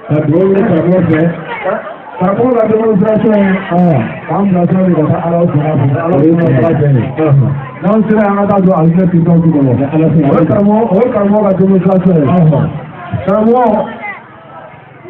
Ka dugawu ɲini karamɔgɔ fɛ. Karamɔgɔ ka démonstration ye k'an bilasira de ka taa Ala sɔnna fɛ, Ala sɔnna ala bɛn ye. N'an sera an ka taa don alijinɛ firdawusi kɔnɔ. Ala sɔnna. O ye karamɔgɔ ka démonstration ye. Karamɔgɔ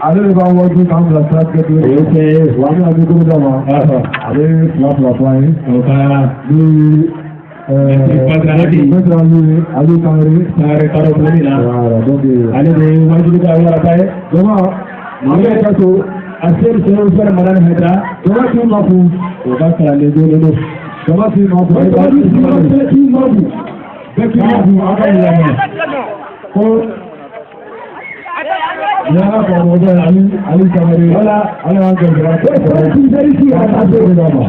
ale de b'an waju k'an bilasira tigɛ O ye tiɲɛ ye. Wa an bɛna micro d'a ma. A bɛ fila fila fɔ an ye. O ka Ni Maître Hadi. Maître Ali Ali Sangare. Sangare karo tuguni na. Voilà, donc Ale de ye wajuli ka waraba ye. Jama an bɛ ka to. A seri sɛbɛn Usumani Madani Hayidara. Jama k'i ma kun. O ka kalanden jolen don. Jama k'i ma kun. Bɛɛ k'i ma kun. Bɛɛ k'i ma kun, a ka nin lamɛn. Ko nin y'an ka karamɔgɔkɛ ye, Ali Ali Sangare. Wala. Ala y'an gɛrɛsɛgɛ. Ko tisɛri si kana taa so. D'a ma.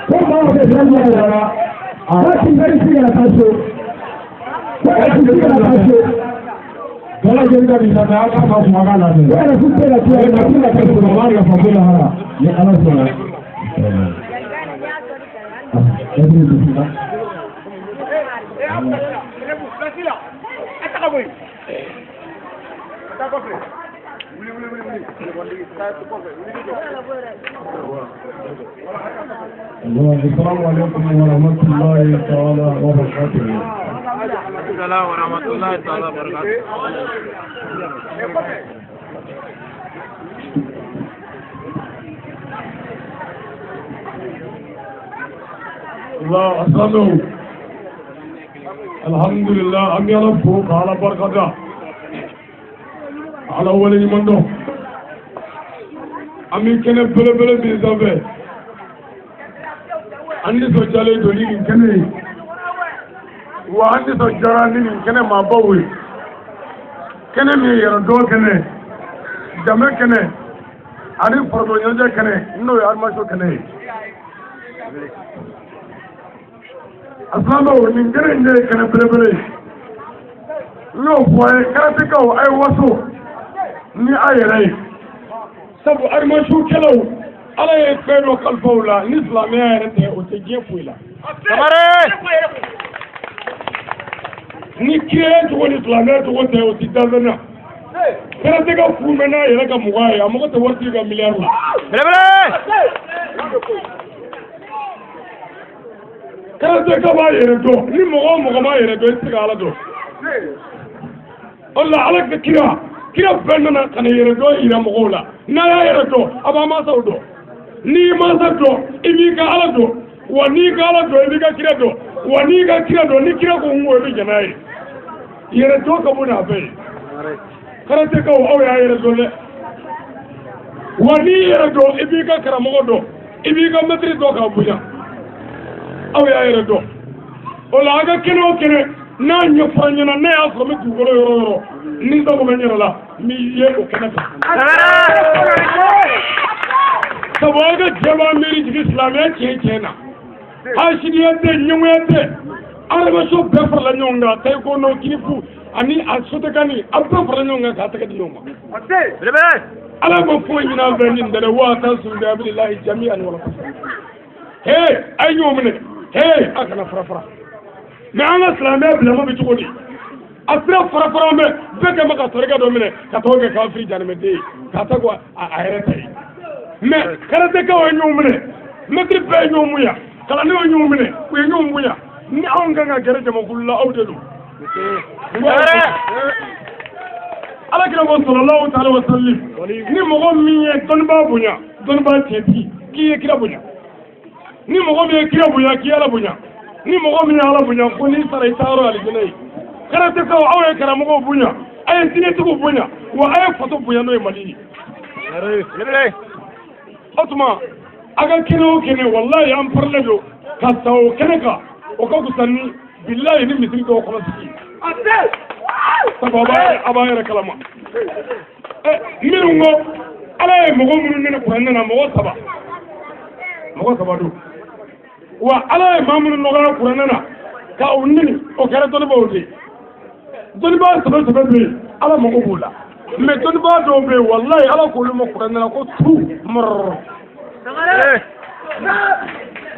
Ko maa bɛ sira jumɛn de la? Ko tisɛri si kana taa so. Ko tisɛri kana taa so. Bɛɛ lajɛlen ka nin lamɛn, a k'a ma kun, a k'a lamɛn. Ko yɛrɛ tɛ ka to yɛrɛ ka taa so. A b'a nafa ko lahara ni Ala sɔnna. Ɛseke bisimila. Assalamu alaikum wa rahmatullahi ta'ala wa barakatuh. Salam wa rahmatullahi ta'ala wa barakatuh. Allah asalamu alhamdulillah, an bɛ Ala fo ka Ala barika da, Ala waleɲuman dɔn. An bɛ kɛnɛ belebele min sanfɛ, an nisɔndiyalen don ni nin kɛnɛ ye, wa an nisɔndiyara ni nin kɛnɛ maabaw ye. Kɛnɛ min ye yɛrɛdɔn kɛnɛ, danbe kɛnɛ ani farikolo ɲɛnajɛ kɛnɛ, n'o ye animation kɛnɛ ye. A silamɛw, nin kɛnɛ in de ye kɛnɛ belebele ye. N y'o fɔ a ye, karatekaw, a ye waso ni a yɛrɛ ye, sabu animation kɛlaw, Ala ye fɛn dɔ kalifa u la ni silamɛya yɛrɛ tɛ, o tɛ diɲɛ foyi la. Ni kiraya cogo ni silamɛya cogo tɛ, o tɛ danfɛn na. Karateka furu bɛ n'a yɛrɛ ka mɔgɔ ye, a mago tɛ waritigi ka miliyari la. Karateka b'a yɛrɛ dɔn. Ni mɔgɔ o mɔgɔ b'a yɛrɛ dɔn, i tɛ se ka Ala dɔn. O la Ala ka kira kira bɛɛ nana ka na yɛrɛ dɔn yira mɔgɔw la. N'a y'a yɛrɛ dɔn, a b'a mansaw dɔn. N'i y'i mansa dɔn, i b'i ka Ala dɔn. Wa n'i ka Ala dɔn, i b'i ka kira dɔn. Wa n'i ka kira dɔn, ni kira ko n ko, i bɛ jɛn n'a ye. Yɛrɛ dɔn ka bon n'a bɛɛ ye. Karatekaw, aw y'a yɛrɛ dɔn dɛ. Wa n'i yɛrɛ dɔn, i b'i ka karamɔgɔ dɔn, i b'i ka mɛtiri dɔn k'a bonya. Aw y'a yɛrɛ dɔn. O la an ka kɛnɛ o kɛnɛ n'a ɲɛfɔra n ɲɛna, ne y'a sɔrɔ n bɛ dugukolo yɔrɔ o yɔrɔ, ni n sago bɛ n yɛrɛ la, n b'i ye o kɛnɛ kan. Sabu an ka jɛ b'an miiri jigin silamɛya tiɲɛ tiɲɛ na. Hasidiya tɛ, ɲɛngoya tɛ, adamaso bɛɛ farala ɲɔgɔn kan, taekwondo, kinifu ani a sotekani, a bɛɛ farala ɲɔgɔn kan k'a tɛgɛ di ɲɔgɔn ma. Ala ma foyi ɲini an fɛ ni nin tɛ dɛ. Wa ta sun bɛ abililahi jami'an wala tafraqu. He, a ye ɲɔgɔn minɛ, he, a kana fara fara. Mɛ an ka silamɛya bilama bɛ cogo di? A sira fara fara bɛ bɛɛ kɛ ma ka tarika dɔ minɛ ka tɔgɔ kɛ kafiri janimɛden ye, k'a ta ko a yɛrɛ ta ye. Mɛ karatekaw ye ɲɔgɔn minɛ, mɛtiri bɛɛ ye ɲɔgɔn bonya, kalandenw ye ɲɔgɔn minɛ, u ye ɲɔgɔn bonya. Ni anw kan ka gɛrɛ jamakulu la, aw de don. Ala kira ko sallallahu ta'ala wa sallim, ni mɔgɔ min ye dɔnnibaa bonya, dɔnnibaa tiɲɛtigi, k'i ye kira bonya. Ni mɔgɔ min ye kira bonya, k'i ala bonya. Ni mɔgɔ min ye ala bonya, ko n'i sara i taayɔrɔ alijinɛ ye. Karatekaw, aw ye karamɔgɔw bonya, a ye diinɛtigiw bonya, wa a ye faso bonya, n'o ye Mali ye. O tuma a ka kɛnɛ o kɛnɛ, walayi an parilen don ka sa o kɛnɛ kan, o ka fisa ni bilayi ni misiri dɔw kɔnɔ sigi. Sabu a b'a yɛrɛ kalama. Minnu ko Ala ye mɔgɔ minnu nɛnɛ kuranɛ na, mɔgɔ saba, mɔgɔ saba don. Wa Ala ye maa minnu nɔgɔya kuranɛ na ka u nini, o kɛra dɔnnibaaw de ye. Dɔnnibaa sɛbɛ sɛbɛ bɛ yen, Ala mago b'u la. Mɛ dɔnnibaa dɔw bɛ yen, walayi Ala k'olu ma kuranɛ na ko tu mɔrɔrɔ.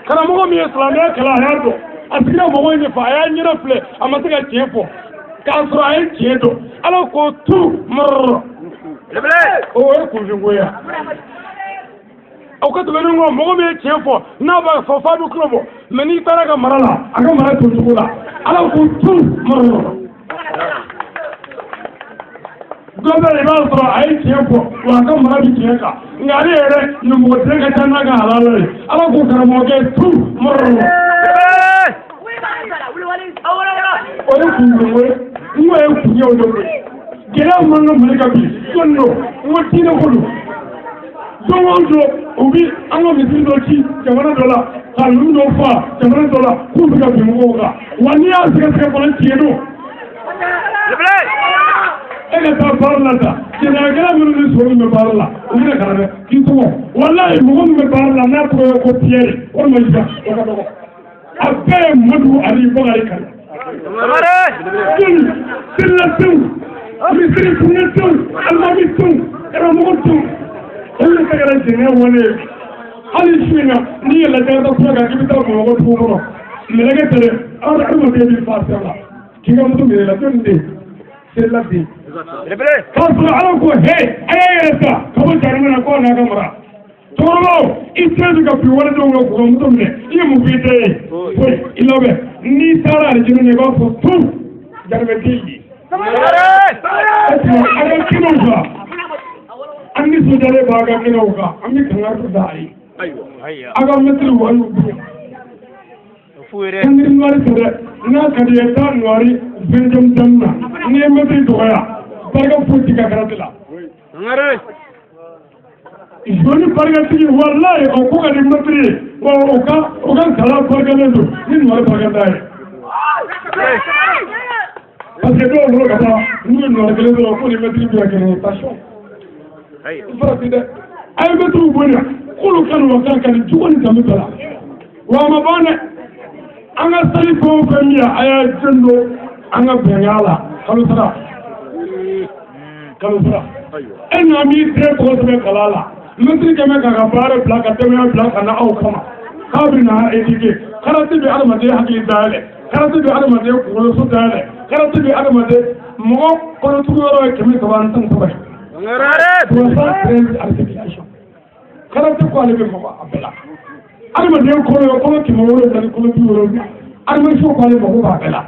Karamɔgɔ min ye silamɛya kalan, a y'a dɔn, a sigira mɔgɔw ɲɛfɛ, a y'a ɲɛda filɛ, a ma se ka tiɲɛ fɔ, k'a sɔrɔ a ye tiɲɛ dɔn. Ala ko tu mɔrɔrɔ. O ye kunfinko ye. Aw ka tɛmɛnen kɔ, mɔgɔ min ye tiɲɛ fɔ n'a b'a fɔ f'a bɛ tulo bɔ, mɛ n'i taara ka mara la, a ka mara to cogo la, Ala k'u tu mara yɔrɔ. Dɔ bɛ yen, i b'a sɔrɔ a ye tiɲɛ fɔ, wa a ka mara bɛ tiɲɛ kan, nka ale yɛrɛ nimɔgɔden ka ca n'a ka halala ye. Ala k'o karamɔgɔkɛ tu mara yɔrɔ. O ye kunfinko ye. N ko ye kun ye o de ye. Gɛlɛya min ka Mali kan bi, jɔnni don? N ko diinɛ ko don. Don o don, u bi an ka misiri dɔ ci jamana dɔ la, ka ninnu dɔ fa jamana dɔ la, k'u bɛ ka bin mɔgɔw kan. Wa n'i y'a sɛgɛsɛgɛ fana, tiɲɛ don. E ka taa baara la sa, jɛnɛyakɛla minnu ni sogo min bɛ baara la, u bɛna ka na dɛ, k'i tɔgɔ. Walayi, mɔgɔ min bɛ baara la n'a tɔgɔ ye ko Piyɛri walima Jean, o ka dɔgɔ. A bɛɛ ye Madu ani Bakari kan. Joli selilasenw, misiri kunnasenw, alimamisenw, karamɔgɔ senw, olu de kɛra jɛnɛya wale ye. Hali su in na, n'i yɛlɛla Jakarta kura kan k'i bɛ taa Bamakɔ dugu kɔnɔ, mɛlɛkɛ tɛ dɛ, adamaden b'i fa sira la k'i ka moto minɛ i la. Jɔnni den selila den? K'a sɔrɔ Ala ko he, a y'a yɛrɛ ta ka bɔ jahanama na k'o n'a ka mara. Cɛkɔrɔbaw, i tɛ bɛ ka bin walidenw kan k'u ka moto minɛ, i ye mun f'i den ye? Foyi. I labɛn, n'i taara alijinɛ na, i b'a fɔ tu jahanamɛden ye. O tuma, an ka kɛnɛw kan, an nisɔndiyalen b'a ka kɛnɛw kan, an bɛ kangari da a ye. A ka mɛtiriw, an y'u bonya. Kangari noir tɛ dɛ, n'a ka di ye, taa noir 20e dan na. N'i ye mɛtiri dɔgɔya, barika foyi t'i ka karate la. Joli barikatigi, walayi, o ko ka di mɛtiri ye, wa o ka kalan barikalen don ni noir barika da ye. Parce que dɔw bolo ka taa n'u ye noir kelen sɔrɔ ko ni mɛtiri bɛ ka kelen ye, attention. Farati dɛ, a ye mɛtiriw bonya, k'olu ka n'u ka kan cogo ni danbe bɛɛ la. Wa a ma ban dɛ, an ka sali fɛn o fɛn min ye, a y'a jɛn don an ka bɛnkan la, kalo sara, kalo sara. E n'a m'i den tɔgɔ sɛbɛn kalan la, mɛtiri kɛmɛ k'a ka baara bila ka denbaya bila ka na aw kama k'a bɛ na éduquer. Karate bɛ adamaden hakili dayɛlɛ, karate bɛ adamaden kunkoloso dayɛlɛ, karate bɛ adamaden mɔgɔ kɔnɔtugu yɔrɔ ye 313 ye. 313 articulation. Karate ko ale bɛ mɔgɔ a bɛɛ la. Adamaden kɔnɔ ye kɔnɔ 700 ni kɔnɔ 70, adamaden ko ale mago b'a bɛɛ la.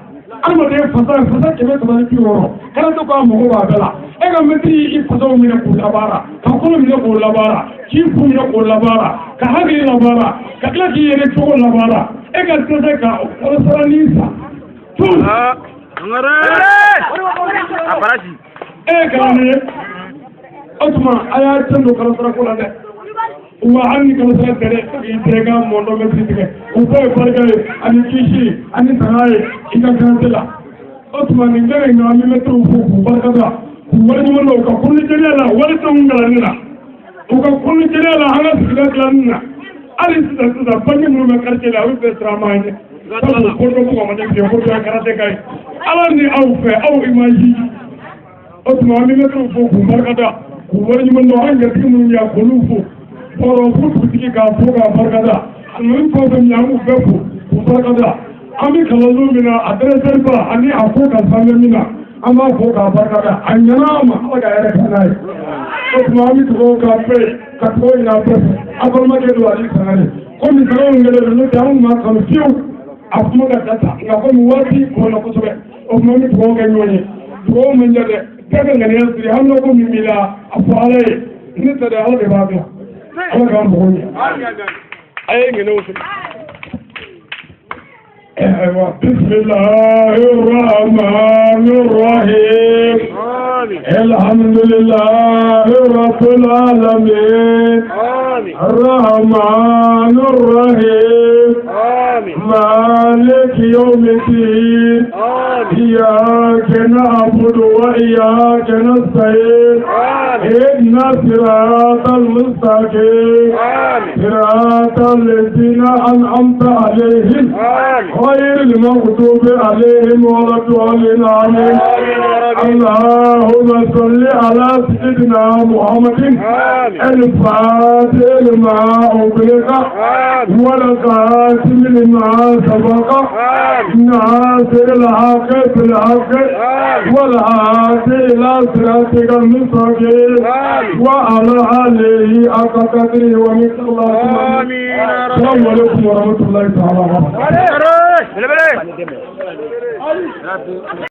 Adamaden fasa ye fasa 360, karate ko a mago b'a bɛɛ la. E ka mɛtiri y'i fasaw minɛ k'u labaara, ka kɔnɔ minɛ k'o labaara, k'i kun minɛ k'o labaara, ka hakili labaara, ka tila k'i yɛrɛ cogo labaara, e ka dɛsɛ ka kalo saranin san tun. E ye kalanden ye. O tuma, a y'a sen don kalo sarako la dɛ. Wa hali ni kalo sara tɛ dɛ, k'i tɛgɛ ka mɔndɔ mɛtiri tigɛ, o bɛɛ ye barika ye ani kisi ani tanga ye i ka karate la. O tuma, nin kɛnɛ in kan, an bɛ mɛtiriw fo k'u barika da, k'u waleɲuman dɔn u ka kɔnɔjɛlenya la, walidenw kalanni na, u ka kɔnɔjɛlenya la, an ka sigida dilanni na. Hali sisan sisan, bange minnu bɛ quartier la, olu bɛɛ siran m'an ɲɛ, sabu ko dɔ mɔgɔ ma ne fiye ko dɔ ye karate ka ye. Ala ni aw fɛ, aw image. O tuma, an bɛ mɛtiriw fo k'u barika da, k'u waleɲuman dɔn. An gatigi minnu bɛ yan, k'olu fo, hɔrɔn fo dugutigi k'a fo k'a barika da, ninnu fɛn o fɛn min an b'u bɛɛ fo k'u barika da. An bɛ kalanso min na, a directeur ba ani a ko kalifa bɛ min na, an b'a fo k'a barika da. A ɲɛna an ma, Ala ka hɛrɛ kɛ n'a ye. O tuma, an bɛ dugawu k'a bɛɛ ye, ka dugawu ɲini a bɛɛ fɛ. A balimakɛ don Ali Sangare. Komi sagaw kɛlen don, n'o tɛ an kun b'a kanu fiyewu a kuma ka da ta, nka komi waati kɔnɔ kosɛbɛ, o tuma an bɛ dugawu kɛ ɲɔgɔn ye. Dugawu man ca dɛ, bɛɛ ka ŋaniya siri, hali n'o ko min b'i la, a fɔ Ala ye. Ne tɛ dɛ, Ala de b'a dilan. Ala k'an mago ɲɛ. A ye ŋaniyaw siri. أيوة، بسم الله الرحمن الرحيم، الحمد لله رب العالمين، الرحمن الرحيم، مالك يوم الدين، إياك نعبد وإياك نستعين، اهدنا الصراط المستقيم صراط الذين أنعمت عليهم غير المغضوب عليهم ولا الضالين. آمين. اللهم صل على سيدنا محمد الفاتح لما أغلق والخاتم لما سبق ناصر الحق بالحق والهادي إلى صراطك المستقيم وعلى آله حق قدره ومقداره. السلام عليكم ورحمة الله تعالى وبركاته.